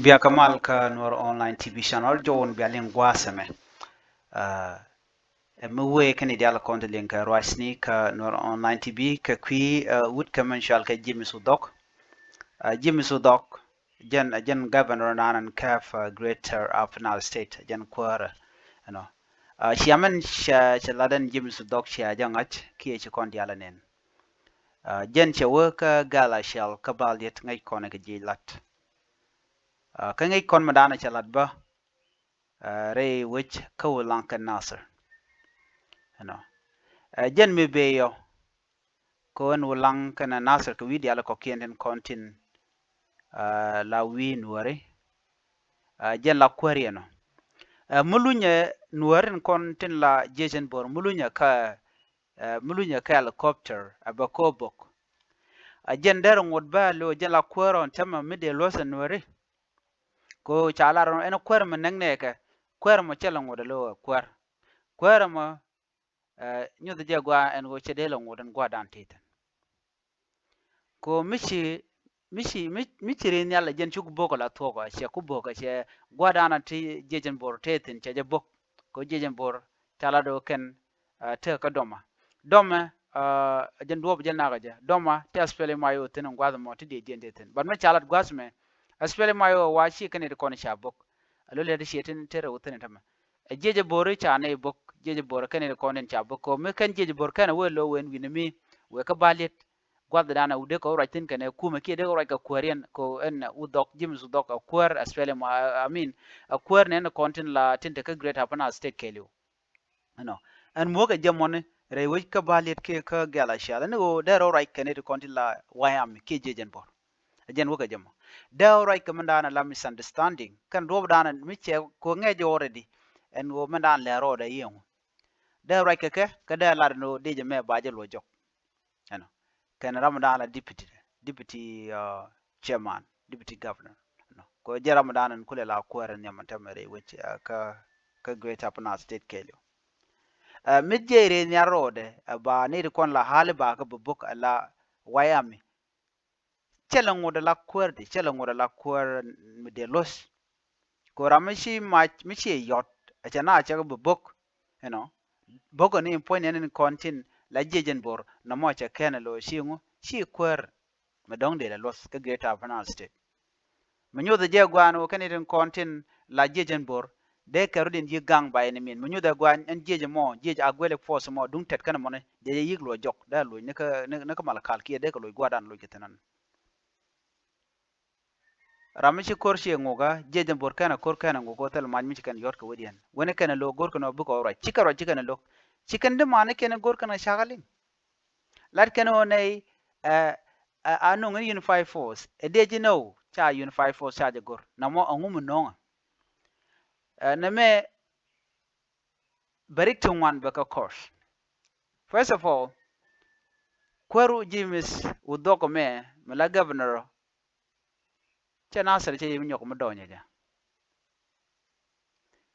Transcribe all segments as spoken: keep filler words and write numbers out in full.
Bia kä mal kä Nuer Online T V channel, jɔwun bia liŋ gua̱a̱th ɛmɛ. Ɛ mi wee kɛn i̱ diaal kɔn ti liŋ kɛ ruacni kä Nuer Online T V kɛ kui̱ wut kɛ mɛn cual kɛ James Udhok. James Udhok jɛn, jɛn governor nan ɛn käp Greater Upper Nile State, jɛn kuäärä ɛnɔ. Cia mɛn cɛ, cɛ lat ɛn James Udhok cia jɛ ŋa̱c kiɛ ci kɔn diaal ɛ nɛn. Jɛn cɛ wee kä Gal Acial kä Baliet ŋäc kɔn kɛ ji̱ lat. Kä ŋäc kɔn mi da̱a̱n cɛ lat bä rɛy wec kä Ulaŋ kɛ Nasir. Ɛnɔ jɛn mi beyɔ kɛ ɣän Ulaŋ kɛnɛ Nasir kɛ wi̱i̱ diaal kɔkiɛn tin kɔn tin la wi̱i̱ Nuääri. Jɛn la kuääri ɛnɔ. Mi lunyɛ Nuääri tin kɔn tin la jiecɛn Bor, mi lunyɛ kä, mi lunyɛ kä helicopter a bɛ kɔ bok. A jɛn derɛ ŋot bä lo jɛn la kuäär ɔn tämɛ mi dee luɔ̱thɛ Nuääri. Ko ca lar ɛn kuäär mɛ näk nɛɛkɛ, kuäär mɔ cɛ lɛ ŋot ɛ lo kuäär. Kuäär mɔ nyuth jɛ gua ɛn ɣöö cɛ dee lɛ ŋot ɛn gua̱dan tithin. Ko mi ci, mi ci, mi ci ri nhial jɛn cuk bok la thuɔk, cɛ ku bok, cɛ gua̱dan ti jiecɛn Bor tithin cɛ jɛ bok. Ko jiecɛn Bor ca la do kɛn te kä dɔma. Dɔmɛ jɛn duɔp jɛ nakä jɛ. Dɔma te SPLM-IO thin in gua̱th mɔ ti diɛ jiɛn tithin. But mi ca lat gua̱th mɛ SPLM-IO wa ci kɛn it kɔn ca bok. A lo lɛ ti ciɛ tin te rɛw thin in tämɛ. Ɛ jiecɛ Bor ca nɛy bok, jiecɛ Bor kɛn in kɔn in ca bok. Ko mi kɛn jiecɛ Bor kɛn wee lo wen wi̱n mi wee kä Baliet. Gua̱th dan a wut dee kɛ wä ruac thin kɛn ɛ kumɛ kiɛ dee kɛ wä ruac kɛ kuääriɛn ko ɛn Udhok, James Udhok a kuäär SPLM, I mean a kuäär nɛn kɔn tin la tin te kä Greater Upper Nile State kɛɛliw. Ɛnɔ ɛn muɔ̱kɛ jɛ mɔni rɛy wec kä Baliet kiɛ kä Gal Acial ɛn ɣöö dee rɔ ruac kɛn it kɔn tin la White Army kiɛ jiecɛn Bor. Ɛ jɛn wä kɛ jɛ mɔ dee rɔ ruac kɛ mɛndan la misunderstanding kɛn duɔpdan mi cɛ ko ŋɛc jɛ already. Ɛn ɣöö mɛndan lɛ rɔɔdɛ yiëŋ wä dee ruac kɛ kɛ kɛ dee lat ɛn ɣöö dee jɛ mɛ ba jɛ luɔ jɔk. Ɛnɔ kɛn ram dan la deputy, deputy chairman, deputy governor. Ɛnɔ ko jɛ ram dan ɛn kulɛ la kuäär ɛn nhiam ɛn tämɛ rɛy wec kä, kä Greater Upper Nile State kɛɛliw. Mi jiɛc rɛy nhial rɔɔdɛ ɛ ba ni ti kɔn la hali ba kä bɛ bok ɛ la White Army. Cɛ lɛ ŋot ɛ la kuäär di, cɛ lɛ ŋot ɛ la kuäär mi dee luɔ̱th. Ko ram mi ci mac mi ci yɔt ɛ cɛ na cɛ kä bɛ bok. Ɛnɔ bok ɛn in puɔ̱ny ɛn in kɔn tin la jiecɛn Bor nɔmɔ cɛ kɛn ɛ lo̱ ci ŋu ci kuäär. Mi dɔ̱ŋ dee lɛ luɔ̱th kä Greater Upper Nile State. Mi nyuth jɛ guan wä kɛn itin kɔn tin la jiecɛn Bor dee kɛ rut in yi gaŋ ba in min mi nyuth ɛ guan ɛn jiec mɔ jiec a guɛli force mɔ duŋ tɛt kɛn mɔni jɛ jɛ yik luɔ jɔk dee luc ni kä, ni kä Malakal kiɛ dee kɛ luc guadan luc kɛ thinan. Ram mi ci kor ci ŋukä jiecɛn Bor kɛn a kor kɛn a ŋukä thil mac mi ci kɛn yɔt kɛ wediɛn wen kɛn a lo̱k gor kɛn a bikɔ ruac ci kɛ ruac ci kɛn a lo̱k. Ci kɛn di mani kɛn gor kɛn a cakaliŋ. Lat kɛn ɣöö nɛy ɛ, ɛ, a no̱ŋ in unified force ɛ dee ji̱ nɔw ca unified force ca jɛ go̱r namɔ aŋu mi no̱ŋä. Ɛ, nɛmɛ bɛ rik ti ŋuan bɛ kɛ kɔr. First of all, kuäär James Udhok mɛ mi la governor cɛ Nasir cɛ yɛ mi nyɔk mi dɔɔnyɛ jɛ.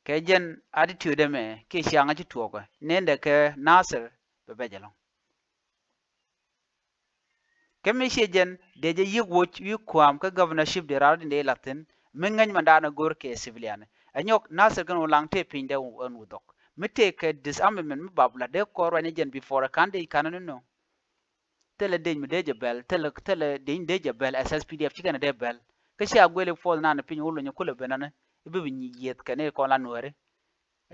Kɛ jɛn attitude mɛ kiɛ ciaŋä ci tuɔɔkä nendɛ kɛ Nasir bɛ bɛc ɛlɔ̱ŋ. Kɛ mi ciɛ jɛn dee jɛ yiëk woc wi̱i̱ kua̱a̱m kä governorship dee raar din dee lathin mi ŋäc mandan a go̱r kɛ civilian. Ɛ nyɔk Nasir kɛn wä laŋ tëë piny dee ɛn Udhok mi tëë kɛ disarmament mi bap la dee kɔr ruanyɛ jɛn before ɛ ka̱n dee ka̱n ni nöŋ. Thilɛ dec mi dee jɛ bɛl, thilɛ, thilɛ dec mi dee jɛ bɛl, S S P D F ci kɛn dee bɛl. Kä ci a guɛli force nan piny wä lony kulɛ ben ani ibi bi nyi yieth kɛn ikɔn la Nuääri.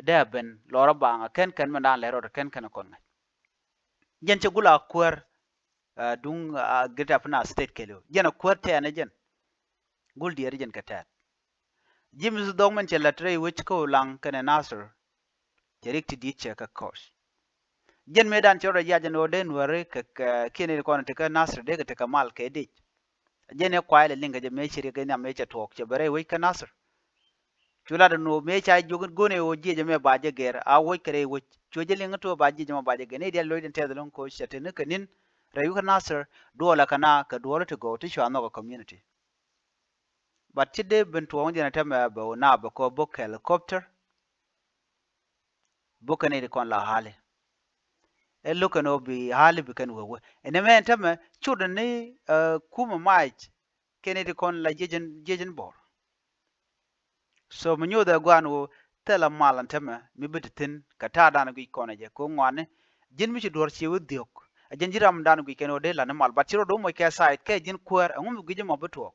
Dee a ben lɔrä baŋ a kɛn kɛn mi daan lɛ rɔt kɛn kɛn ikɔn ŋa̱c. Jɛn cɛ gul a kuäär duŋ a Greater Upper Nile State kɛɛliw. Jɛn a kuäär tɛɛn ɛ jɛn. Gul diɛɛr jɛn kɛ tɛɛt. James Udhok min cɛ lät rɛy wec kä Ulaŋ kɛnɛ Nasir. Cɛ rik ti di̱t cɛ kɛ kɔc. Jɛn mëëdan cɛ rɔ yac ɛn ɣöö dee Nuääri kɛ, kɛ kiɛn ri kɔn ti kä Nasir dee kɛ ti kɛ mal kɛ dec. Jɛn ɛ kuay lɛ liŋ kɛ jɛ mëë ci rik ɛ nhiam mëë cɛ tuɔɔk cɛ bɛ rɛy wec kä Nasir. Cu lat ɛn ɣöö mëë ca jiök go̱n ɛ ɣöö jiecɛ mɛ ba jɛ gɛr a wec kɛ rɛy wec. Cu jɛ liŋ ɛ tuɔɔk ba jiecɛ mɛ ba jɛ gɛr ni diaal loc din tɛth lo̱ŋ koc cɛ te ni kɛ ni̱n rɛy wec kä Nasir duɔlɛ kɛ na kɛ duɔlɛ ti gɔw ti cua nhɔk ɛ community. But ci dee ben tuɔɔŋ jɛn ɛ tɛmɛ bɛ wä na bɛ kɔ bok helicopter. Bok kɛn iti kɔn la hali. Ɛ lo̱k kɛn ɔ bi hali bi kɛn wee wee ɛn ɛmɛ ɛn tɛmɛ cot ni kumɛ mac kɛn iti kɔn la jiecin, jiecin Bor. So mi nyuuth ɛ guan ɣöö thilɛ mal ɛn tämɛ mi bi ti thi̱n kɛ ta̱a̱ dan guic kɔn ɛ jɛ kɛ ŋuani. Ji̱n mi ci duɔ̱r ci wä dhiök. Ɛ jɛn ji̱ ram dan guic kɛn ɣöö dee la̱t ni mal, but ci rɔ do̱ moc kɛ side kɛ ji̱n kuäär, ɛŋu mi guic ɛmɔ bi tuɔɔk?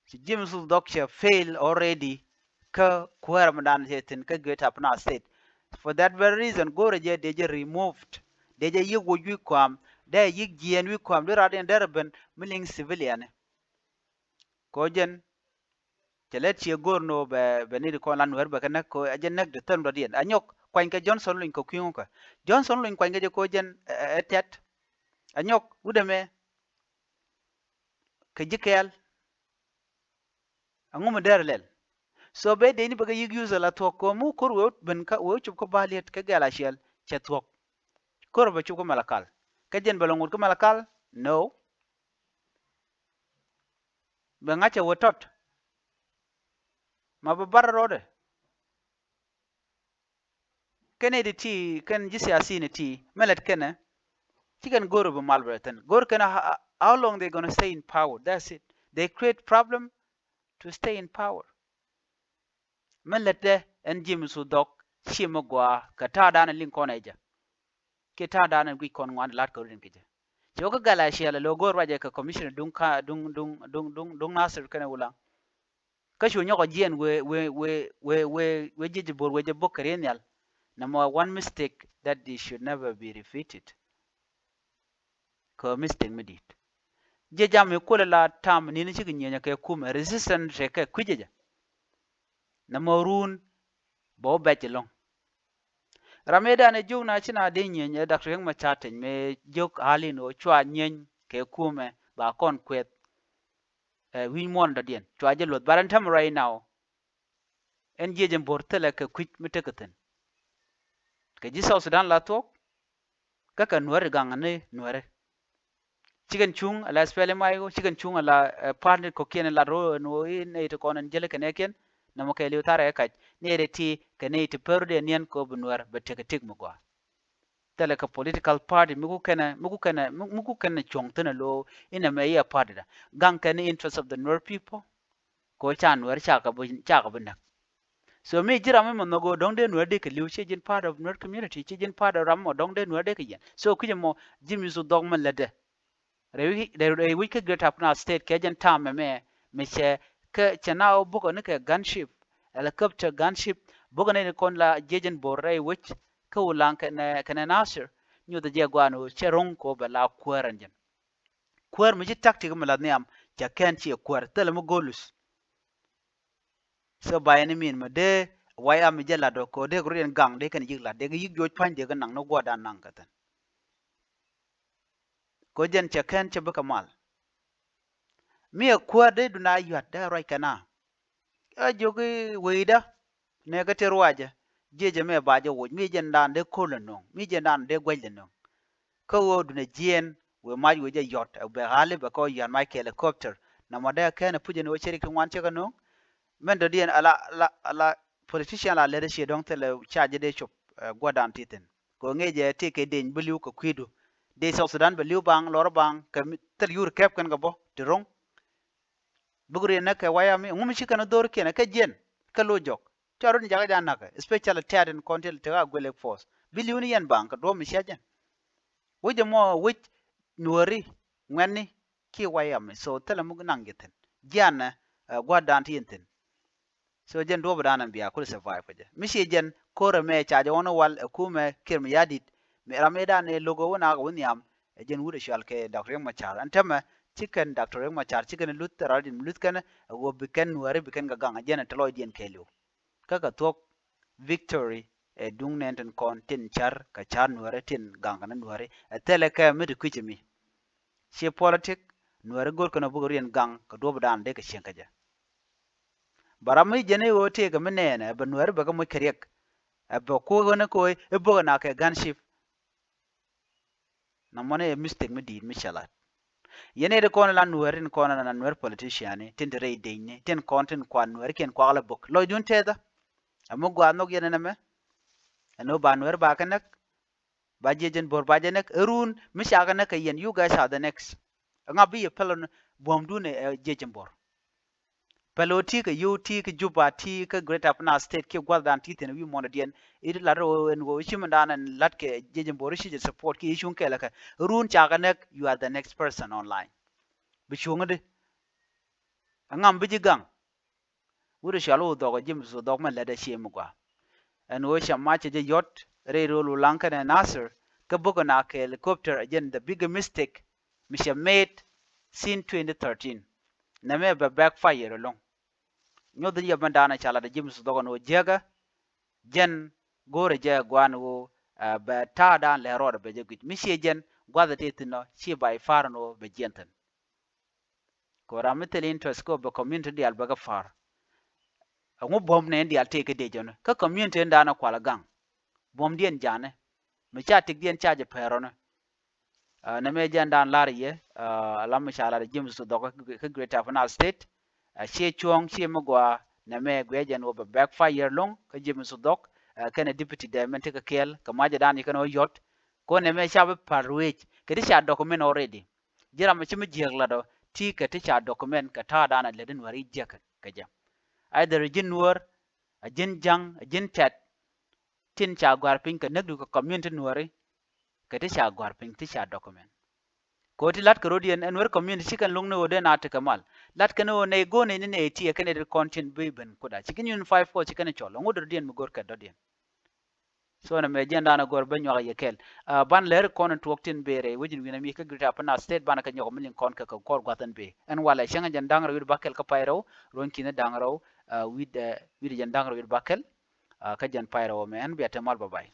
Ci James Who's Dog cɛ fail already kä kuäär mi dan cɛ thi̱n kä Greater Upper Nile State. For that very reason, go̱o̱rɛ jɛ dee jɛ removed. Dee jɛ yi̱k woc wi̱i̱ kuam, dee yi̱k jiɛɛn wi̱i̱ kuam, dee rat in derɛ ben mi liŋ civilian. Kɛ ɣöö jɛn cɛ lɛt ciɛ go̱o̱r ni ɣöö bɛ, bɛ nit kɔn la Nuɛr bɛ kɛ näk kɛ ɣöö ɛ jɛn näk dee thil dɔ̱diɛn. Anyɔk kuany kɛ Johnson Luny kɛ kui̱ ŋukä. Johnson Luny kuany kɛ jɛ kɛ ɣöö jɛn ɛ, ɛ, ɛ tɛt. Anyɔk wut ɛmɛ kɛ ji̱ kɛɛl. Ɛŋu mi derɛ lɛl? So bɛ dee ni bɛ kɛ yi̱k use la thuɔ̱k kɛ ɣöö mi wä ko̱r wee wä ben kä wee wä cop kä baliet kɛ gɛl a ciɛl cɛ thuɔ̱k. Ko̱r bɛ cop kä Malakal. Kä jɛn bɛ lɔ ŋut kä Malakal? No. Bɛ ŋa̱c cɛ wä tɔt. Ma bɛ bar rɔɔdɛ. Kɛn i̱ di ti kɛn ji̱ siasin i̱ ti mɛ lɛt kɛnɛ. Ci kɛn go̱o̱r bi mal bɛ thi̱n go̱o̱r kɛnɛ. How, how long they gonna stay in power? That's it. They create problem to stay in power. Mɛ lät dɛ ɛn James Who's Dog ci mɛ gɔaa kɛ ta̱a̱ dan liŋ kɔn ɛ jɛ. Kiɛ ta̱a̱ dan guic kɔn ŋuan lat kɛ rut in kɛ jɛ. Cɛ wä kä gɛl a ciɛl ɛ lo̱ go̱o̱r ruacɛ kɛ commissioner duŋ ka duŋ duŋ duŋ duŋ duŋ Nasir kɛnɛ Wulaŋ. Kä cu nyɔk a jiɛn wee wee wee wee wee wee jiec bo̱r wee jɛ bo̱k kɛ riey nhial. Number one mistake that it should never be repeated. Kɛ mistake mi di̱i̱t. Jiec jam mi kuɔlɛ la tam ni̱n cikɛ nyieenyɛ kɛ kumɛ resistance kɛ kui̱cɛ jɛ. Nɛ mɔ run bɛ wä bɛc ɛlɔ̱ŋ. Ram ëë dan ɛ jiök na ci na dee nyieny ɛ Doctor Riek Machar Teny mëë jiök halin ɣöö cua nyieny kɛ kumɛ ba kɔn kuɛth. Ɛ wi̱ny muɔ̱ɔ̱n dɔ̱diɛn cua jɛ luɔth, but ɛn täämɛ right now ɛn jiec ɛn bo̱r thilɛ kɛ kui̱c mi tekɛ thi̱n. Kɛ ji̱ South Sudan la thuɔ̱k kä kɛ Nuääri gaŋ ni Nuääri. Cikɛn cuŋ ala SPLM-IO, cikɛn cuŋ ala party kɔ̱kiɛn lat ro̱o̱ ɛn ɣöö i̱ nɛy ti kɔn ɛn jäli kɛ nɛɛkiɛn. Nɛmɔ kɛɛliw tharɛ kɛ kac nɛy ti ti kɛ nɛy ti pär rɔ̱diɛn niɛn kɛ ɣöö bi Nuäär bɛ tekɛ tik mi gɔaa. Thilɛ kɛ political party mi ku kɛnɛ mi ku kɛnɛ mi ku kɛnɛ cuɔ̱ŋ thi̱n ɛ lo̱o̱ inɛ mɛ i̱ ɛ party da gaŋ kɛn interest of the Nuer people. Kɛ ɣöö ca Nuäär cakɛ bi cakɛ bi näk. So mi ji̱ ram mi mɔ nhɔk ɣöö dɔ̱ŋ dee Nuäär dee kɛ li̱w, ci ji̱n part of Nuer community, ci ji̱n part of ram mɔ dɔ̱ŋ dee Nuäär dee kɛ yɛn. So ki̱cɛ mɔ ji̱ mi su dhɔk mi lätdɛ. Rɛy wi̱c kä Greater Upper Nile State kɛ jɛn tam mɛmɛ mi cɛ kä cɛ na ɣöö bukɛ ni kɛ gunship, helicopter gunship, bukɛ ni kɔn la jiec in bo̱r rɛy wec kä Wulaŋ kɛnɛ kɛnɛ Nasir. Nyuthɛ jɛ guan ɣöö cɛ ro̱ŋ kɛ ɣöö bɛ la kuäär ɛn jɛn. Kuäär mi ci tactic mi la nhiam cɛ kɛn ci kuäär thilɛ mi go̱o̱l luth. So by any means mi dee way am mi jɛ lat ɔ kɛ dee kɛ rut yɛn gaŋ dee kɛn yi̱k lat dee kɛ yi̱k juɔc pa̱ny dee kɛ naŋ ni guɔ̱dan naŋ kɛ thi̱n. Kɛ jɛn cɛ kɛn cɛ bikɛ mal. Mi ɛ kuäär dee dun a yuat dee ruac kɛn a. Ɛ jiök i̱ wecdä nɛ kä ti ruacä jiecä mɛ ba jɛ woc mi jɛn dan dee ko̱l ɛ no̱o̱ŋ mi jɛn dan dee guɛc ɛ no̱o̱ŋ. Kä ɣöö dunɛ jiɛɛn wëë mac wëë jɛ yɔt ɛ bɛ ɣa̱li bɛ kɛ ɣöö yɔ̱a̱n mac kɛɛl ɛ copter. Nɔmɔ dee kɛn ɛ puc ɛn ɣöö cɛ rik ti ŋuan cɛ kɛ no̱o̱ŋ. Mɛn dɔ̱diɛn ala ala ala politician la lɛt ɛ ciɛ dɔ̱ŋ thilɛ ca jɛ dee cop ɛ guɔ̱dan ti thi̱n. Kɛ ɣöö ŋi̱i̱cɛ tëëkɛ deny bi li̱w kɛ kui̱du. Dee South Sudan bɛ li̱w baŋ lɔr baŋ kɛ thil yur kɛp kɛn kɛ bä ti ro̱ŋ. Bikɛ riɛn näk kɛ wayami ŋumi ci kɛn dhorikiɛn kä jiɛn kä lo̱c jɔk. Cua rot ni jakä ja nakä especially tɛ̈t in kɔn ti tekɛ a guilek force bi li̱w ni yɛn baŋ kɛ duɔ̱p mi cia jɛn. Wec ɛmɔ wec Nuääri ŋuɛ̈tni ki wayami so thilɛ mi naŋ jɛ thi̱n. Jianɛ gua̱a̱r dan ti yɛn thi̱n. So jɛn duɔ̱ɔ̱p dan ɛn bia kul survive kɛ jɛ mi ci jɛn ko̱r ɛmɛ ca jɛ ɣɔn wal ɛ kumɛ Kiir Mayardit. Mi ram ëë dan ëë lo̱k ɛ wä nak ɛ wä nhiam ɛ jɛn wut ɛ cual kɛ Doctor Riek Machar ɛn tämɛ. Ci kɛn Doctor Riek Machar ci kɛn luth rɔl din luth kɛn ɛ ɣöö bi kɛn Nuääri bi kɛn kɛ gaŋ ɛ jɛn ɛ te lɔcdiɛn kɛɛliw. Kä kɛ thuɔ̱k victory ɛ duŋ nɛn tin kɔn tin cär kɛ cär Nuääri tin gaŋ kɛn Nuääri ɛ thilɛ kɛ mi ti kui̱c ɛ mi. Ci politic Nuääri go̱r kɛn ɛ bukɛ riɛn gaŋ kɛ duɔ̱ɔ̱p dan dee kɛ cieŋ kɛ jɛ. Bɛ ram mi jɛn i̱ ɣöö tëëkɛ mi nɛɛnɛ ɛ bɛ Nuääri bɛ kɛ moc kɛ riɛk. Ɛ bɛ kuäär ɣän ɛ ko̱ i̱ bukɛ nak kɛ gunship. Nɔmɔni ɛ mistake mi di̱i̱t mi cɛ lat. Yɛn ɛ ti kɔn la Nuääri tin kɔn la Nuääri politician ni tin ti rɛy deny ni tin kɔn tin kuan Nuääri kiɛn kuak la bok lɔcdun tɛthä. Ɛ mi gua̱a̱th nhɔk yɛn ɛn ɛmɛ. Ɛn ɣöö ba Nuääri ba kɛ näk. Ba jiec in bo̱r ba jɛ näk ɛ run mi ca kɛ näk kɛ yɛn you guys are the next. Ɛ ŋa bi yɛ pɛl ɛn buɔ̱mdun ɛ jiec in bo̱r. Bɛ lo̱ ti kɛ Yio̱w, ti kɛ Juba, ti kɛ Greater Upper Nile State kiɛ gua̱thdan ti thi̱n wi̱i̱ muɔ̱ɔ̱n diɛn. I̱ lat rɛ ɣöö ɛn ɣöö ci mindan ɛn la̱t kɛ jiɛc ɛn bo̱o̱r ci jɛ support kiɛ i̱ cuŋ kɛɛl ɛ kɛ run ca kɛ näk, you are the next person online. Bi cuŋ i̱di. Ɛŋa mi bi ji̱ gaŋ? Wut ɛ cɔal wä Dhɔk ɛ James Dhɔk mɛ lät ɛ cie mi gɔaa. Ɛn ɣöö cɛ mac cɛ jɛ yɔt rɛy rööl Ulaŋ kɛnɛ Nasir kä bäkɛ na kɛ helicopter ɛ jɛn the biggest mistake mi cɛ made since twenty thirteen. Nɛmɛ bɛ backfire ɛlɔ̱ŋ. Nyuɔth in yɛ mɛn daanɛ ca lat ɛ James Dhɔk ɛn ɣöö jiäkä jɛn go̱o̱rɛ jɛ ɛ gua̱a̱n ɣöö, ɛ, bɛ ta̱a̱ da̱a̱n lɛ rɔɔdɛ bɛ jɛ guic. Mi ciɛ jɛn gua̱thɛ tëë thi̱n ɔ ci by far ɛn ɣöö bɛ jiɛn thi̱n. Kɛ ram mi thil interest kɛ bɛ community diaal bɛ kɛ far. Ɛŋu buɔ̱m nɛn diaal tëë kä dee jɔni kä community in daanɛ kual ɛ gaŋ. Buɔ̱mdiɛn ja̱a̱nɛ mi ca tikdiɛn ca jɛ pɛɛr ɔni. Ɛ, nɛmɛ jɛn daanɛ lar yɛ, ɛ, alam mi ca lar James Dhɔk kä Greater Upper Nile State. Ɛ, ciɛ cuɔ̱ɔ̱ŋ ciɛ mi gɔaa nɛmɛ guiɛ jɛn wä bɛ backfire lo̱ŋ kä James Dhɔk, ɛ, kɛnɛ deputy dɛ mɛn tekɛ kɛɛl kɛ macɛ daanɛ kɛnɛ wä yɔt. Kɛ nɛmɛ ca bi par ruëëc kɛ ti ca document already. Ji̱ ram mi ci mi jiääk lat ɔ ti kɛ ti ca document kɛ ta̱a̱ daanɛ lät in wä ri jiäk kɛ jɛ. Either ji̱n nuäär, a ji̱n ja̱ŋ, a ji̱n tɛt tin ca gɔ̱a̱r piny kɛ näk du kɛ community nuääri kɛ ti ca gɔ̱a̱r piny ti ca document. Kɛ ɣöö ti la̱t kɛ ro̱diɛn ɛn nuääri community ci kɛn lo̱ŋ ni ɣöö dee na tekɛ mal. La̱t kɛn ɣöö nɛy go̱o̱r nɛy ni nɛy ti ɛ kɛn ɛ dee kɔn tin bi ben kuda ci kɛn unified force ci kɛn cɔl ɛŋu dee ro̱diɛn mi go̱o̱r kɛ dɔ̱diɛn. So nɛmɛ jɛn daanɛ gɔ̱r ben nyuak yɛ kɛl. Ɛ, ban lɛr kɔn in tuɔɔk tin bëë rɛy wecin wi̱n ami kä Greater Upper Nile State banɛ kɛ nyuak mi liŋ kɔn kɛ kɛ kɔr gua̱th in bëë. Ɛn walɛ cäŋ jɛn da̱ŋ rɛw wi̱r bakɛl kä pay rɛw ruɔ̱n ki̱n da̱ŋ rɛw, ɛ, wi̱d, ɛ, wi̱d jɛn da̱ŋ rɛw wi̱r bakɛl, ɛ, kä jɛn pay rɛw mɛ ɛn bia te mal bye bye.